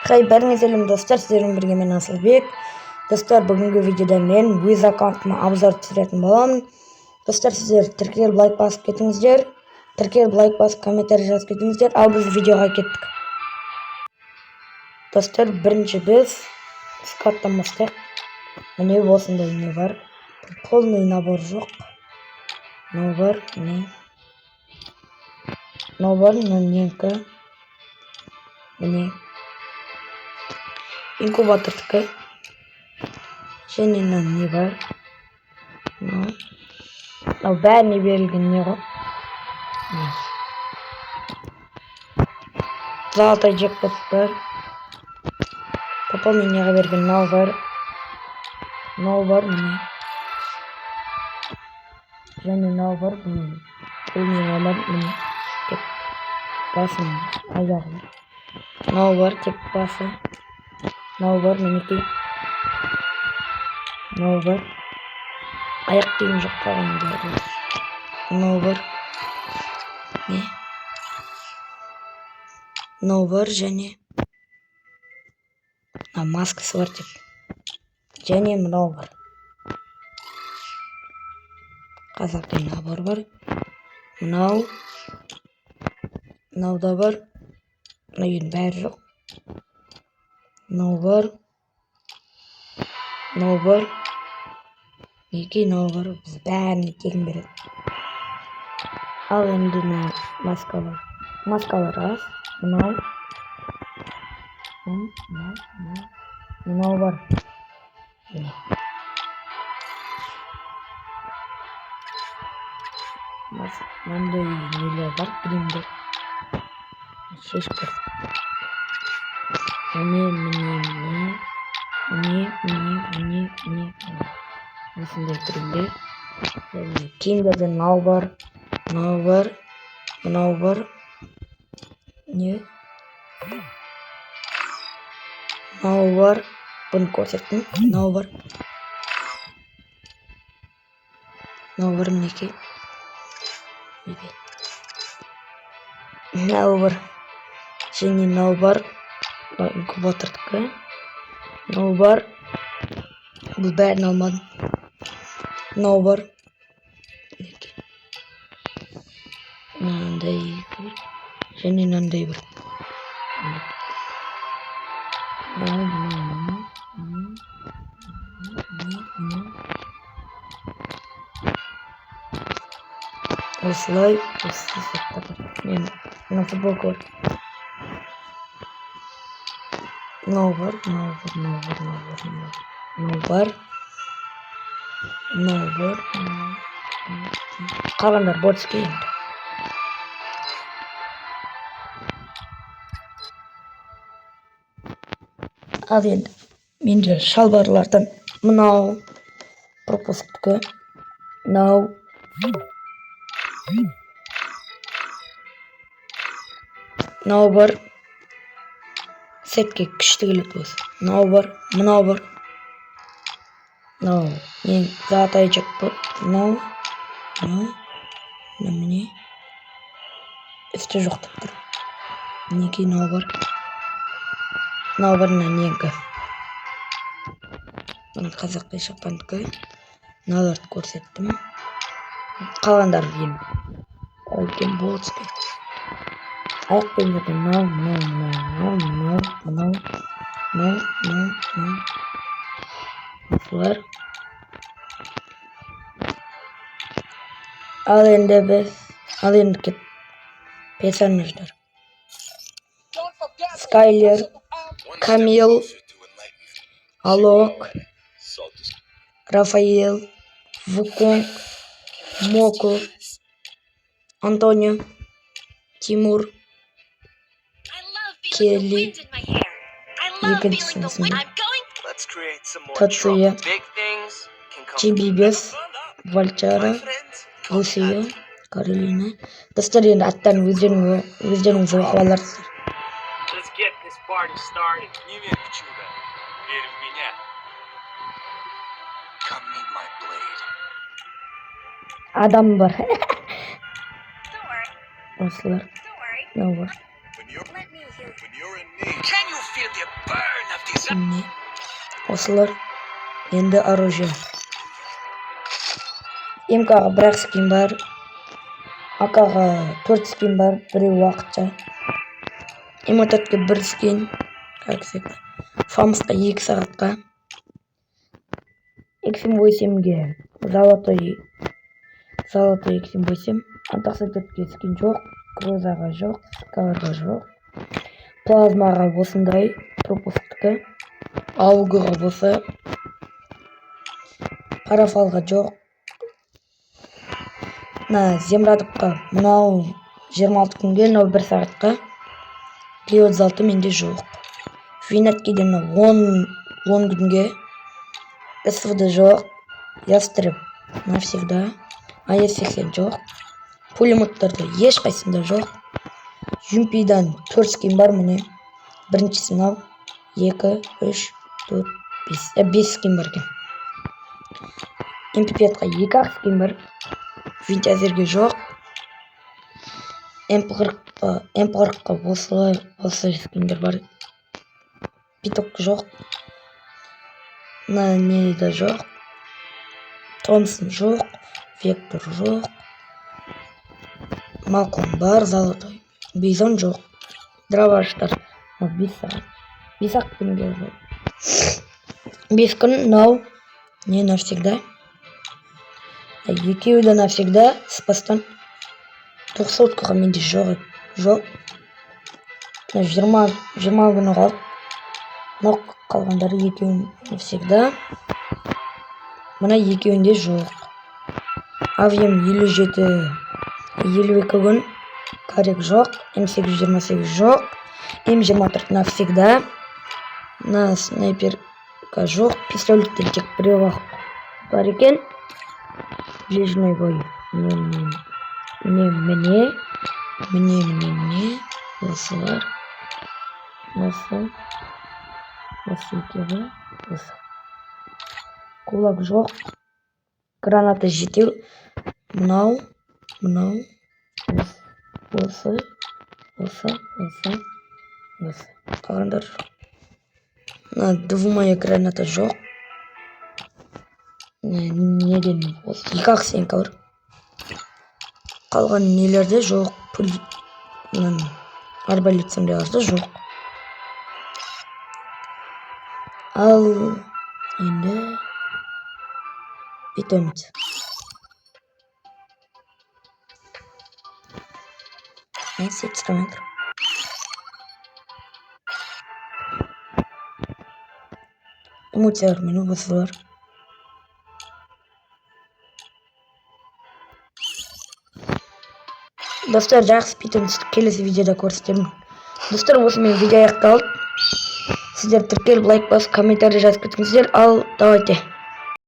Хай, бәріңе сәлем, достар, сіздермен бірге мен, Асылбек. Достар, бүгінгі видеода мен өз аккаунтыма обзор түсіретін боламын. Достар, сіздер тіркеліп, лайк басып кетіңіздер. Тіркеліп, лайк басып, комментарий жазып кетіңіздер. Ал біз видеоға кеттік. Достар, бірінші біз складтан бастайық. Міне, осындай не бар. Полный набор жоқ. Мынау бар, міне. Мынау бар, мынау менікі. Міне. Инкубатордікі. Және мынау не бар? Мынау. Мынау бәріне берілген не ғой? Міне. Золотой джекпот бар. Пополнениеға берген мынау бар. Мынау бар, міне. Және мынау бар, бұл бұл не бар, міне. Тек басының аяғы бар. Мынау бар, тек басы. Мынау бар, мінекей. Мынау бар. Аяқ киім жоқ, қалғанның бәрі бар. Мынау бар. Не? Мынау бар және мына маскасы бар тек. Және мынау бар. Қазақи набор бар. Мынау. Мынау да бар. Мына үйдің бәрі жоқ. Мынау бар. Мынау бар. Мінекей, мынау бар. Біз бәріне тегін береді. Ал енді мына маскалар. Маскалар аз. Мынау. Мынау, мынау, мынау бар. Міне. Мынандай нелер бар, гримдер. Шешіп көр. Міне, міне, міне. Міне, міне, міне, міне, міне. Осындай гримдер. Және киімдерден мынау бар, мынау бар, мынау бар. Не? Мынау бар. Бұны көрсеттім. Мынау бар. Мынау бар, мінекей. Мінекей. Мынау бар. Және мынау бар. Мынау инкубатордікі. Мынау бар. Бұл бәрін алмадым. Мынау бар. Мінекей. Мынандай бір. Және мынандай бір. Мынау, мынау, мынау, мынау, мынау, мынау. Осылай осы заттар бар. Мен мына футболка бар. Мынау бар, мынау бар, мынау бар, мынау бар, мынау мынау бар. Мынау бар, мынау, мынау. Қалғандар ботский енді. Ал енді менде шалбарлардан мынау пропусктікі, мынау, мынау бар. Сетке күшті келеді осы. Мынау бар, мынау бар. Мынау ең золотой джекпот. Мынау, мынау, мына, міне. Үсті жоқ деп тұр. Мінекей, мынау бар. Мынау бар, мына ненікі. Мына қазақи шапандікі. Мыналарды көрсеттім. Қалғандары енді үлкен ботский. Аяқ киімдерден мынау, мынау, мынау, мынау, мынау, мынау, мынау, мынау. Осылар. Ал енді біз, ал енді кет. Персонаждар. Скайлер, Камил, Алок, Рафаэл, Вуконг, Моко, Антонио, Тимур, Келли, екіншісі осындай. Тацуя, Чибибес, Вальчара, Лусия, Каролина. Достар, енді аттарын өздеріңіз оқып аларсыздар. Let's get this party started. Не верь в чудо, верь в меня. Come meet my blade. Адам бар. Осылар. Мынау бар. When you're Let me When you're in need. Can you feel the burn of desire? Міне, осылар. Енді оружие. МК-ға бір-ақ скин бар. АК-ға төрт скин бар, біреу уақытша. М4-ке бір скин, как всегда. Фамасқа 2 сағатқа. XM8-ге золотой, золотой XM8. А94-ке скин жоқ, Грозаға жоқ, Скаларға жоқ. Плазмаға осындай, пропусктікі. Аугыға осы. Парафалға жоқ. Мына Земрадовқа мынау 26 күнге, мынау бір сағатқа. Т36 менде жоқ. Винеткеде мынау 10 күнге. СВД жоқ. Ястреб навсегда. АЕ-80 жоқ. Пулеметтарда ешқайсысында жоқ. Юмпидан төрт скин бар, міне. Біріншісі мынау. Екі, үш, төрт, бес. Бес скин бар екен. МП5-қа екі ақ скин бар. Винтязерге жоқ. МП40-қа М40-қа осылай осы скиндер бар. Пяток жоқ. Мына неде жоқ. Томсон жоқ. Вектор жоқ. Малком бар, золотой. Бизон жоқ. Дробаштар. Мынау 5 сағат. 5 ақ күнге ғой. 5 күн мынау не навсегда. Екеуі де навсегда спастан. Двухсоткаға менде жоқ. Жоқ. Мына 20 күні қалды. Мынау қалғандары екеуі навсегда. Мына екеуінде жоқ. Авиам 57, 52 күн. Карик жоқ. М828 жоқ. М24 навсегда. Мына снайперка жоқ. Пистолеттер тек біреу ақ бар екен. Ближний бой. Міне, міне, міне, міне, міне, міне, осылар. Осы. Осы екеуі. Осы. Кулак жоқ. Граната жетеу. Мынау, мынау, осы, осы, осы, осы. Қалғандары жоқ. Мына двумая граната жоқ. Неден осы екі ақ стенка бар. Қалған нелерде жоқ. Пуль, арбалет сондайларда жоқ. Ал енді питомец. Мен инструмент. Эмоциялар мен осылар. Достар, жақсы питомецті келесі видеода көрсетемін. Достар, осымен видео аяқталды. Сіздер тіркеліп, лайк басып, комментарий жазып кетіңіздер. Ал давайте.